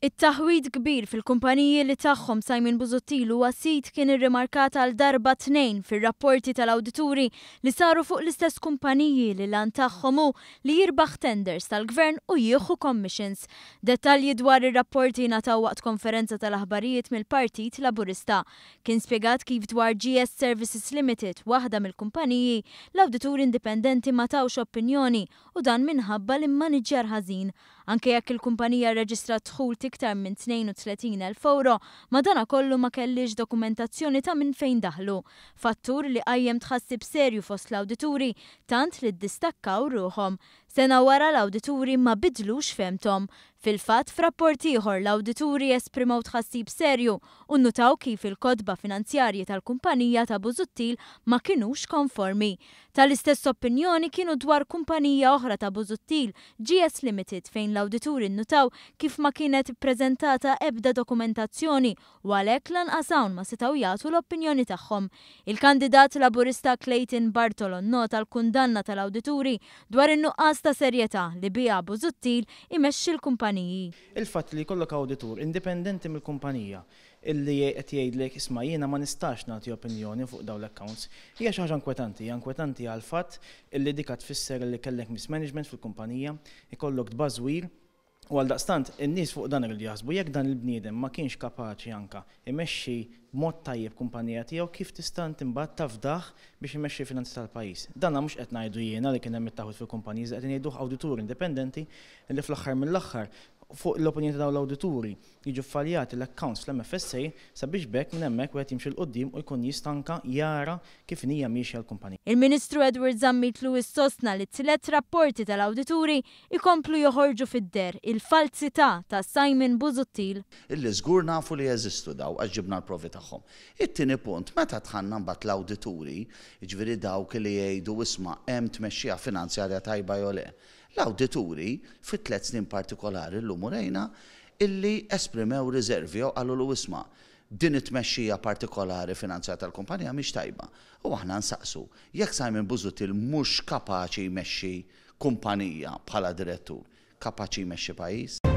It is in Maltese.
It-taħwid kbir fil-kumpaniji li tagħhom Simon Busuttil huwa sid kien irrimarkat għal darba tnejn fir-rapporti tal-awdituri li saru fuq l-istess kumpaniji li l-għan tagħhom hu li jirbaħ tenders tal-Gvern u jieħu commissions. Dettalji dwar ir-rapporti ngħataw waqt konferenza tal-aħbarijiet mill-Partit Laburista. Kien spjegat kif dwar GS Services Limited, waħda mill-kumpaniji, l-awdituri indipendenti ma tawx opinjoni u dan minħabba l-immaniġġjar ħażin. Anke jekk il-kumpanija rreġistrat dħul t'iktar minn 32,000 ewro, madanakollu ma kellhiex dokumentazzjoni ta' minn fejn daħlu. Fattur li qajjem tħassib serju fost l-awdituri tant li ddistakkaw ruħhom. Sena wara l-awdituri ma bidlux fehmthom. Fil-fatt, f'rapport ieħor l-awdituri esprimew tħassib serju u nnutaw kif il-kotba finanzjarji tal-kumpanija ta' Busuttil ma kinux konformi. Tal-istess opinjoni kienu dwar kumpanija oħra ta' Busuttil, GS Limited, fejn l-awdituri nnutaw kif ma kienet ippreżentata ebda dokumentazzjoni u għalhekk lanqas hawn ma setgħu jagħtu l-opinjoni tagħhom. Il-kandidat Laburista Clayton Bartolo nnota l-kundanna tal-awdituri dwar in-nuqqas ta' serjetà li biha Busuttil imexxi l-kumpaniji. Il-fatt li jkollok awditur indipendenti mill-kumpanija illi qed jgħidlek isma' jiena ma nistax nagħti opinjoni fuq dawn l-accounts, hija xi ħaġa inkwetanti, hija inkwetanti għall-fatt illi dik tfisser illi kellek mismanagement fil-kumpanija, ikollok tbażwir, u għaldaqstant in-nies fuq dan iridu jaħsbu jekk dan il-bniedem ma kienx kapaċi anka imexxi b'mod tajjeb kumpanija tiegħu kif tista' inti mbagħad tafdah biex imexxi l-finanzi tal-pajjiż. Dan mhux qed ngħidu jiena li kien hemm it-taħwid fil-kumpaniji, qed ngħiduh awdituri indipendenti li fl-aħħar mill-aħħar fuq l-opinjoni ta' dawn l-awdituri jiġu ffaljati l-accounts fl-MFSA sabiex b'hekk minn hemmhekk wieħed jimxi 'l quddiem u jkun jista' anka jara kif inhija miexja l-kumpanija. Il-Ministru Edward Zammit Lewis sostna li t-tliet rapporti tal-awdituri jkomplu joħorġu fid-deher il-falzità ta' Simon Busuttil. Illi żgur nafu li jeżistu daw għax ġibna l-provi tagħhom. It-tieni punt, meta dħalna mbagħad l-awdituri, jiġifieri dawk li jgħidu isma' hemm tmexxija finanzjarja tajba jew le, L-awdituri, fi tlett snin partikolari llum urejna illi esprimew riżervi jew qalulu isma' din it-tmexxija partikolari finanzjarja tal-kumpanija mhix tajba. U aħna nsaqsu, jekk Simon Busuttil mhux kapaċi jmexxi kumpanija bħala direttur, kapaċi jmexxi pajjiż?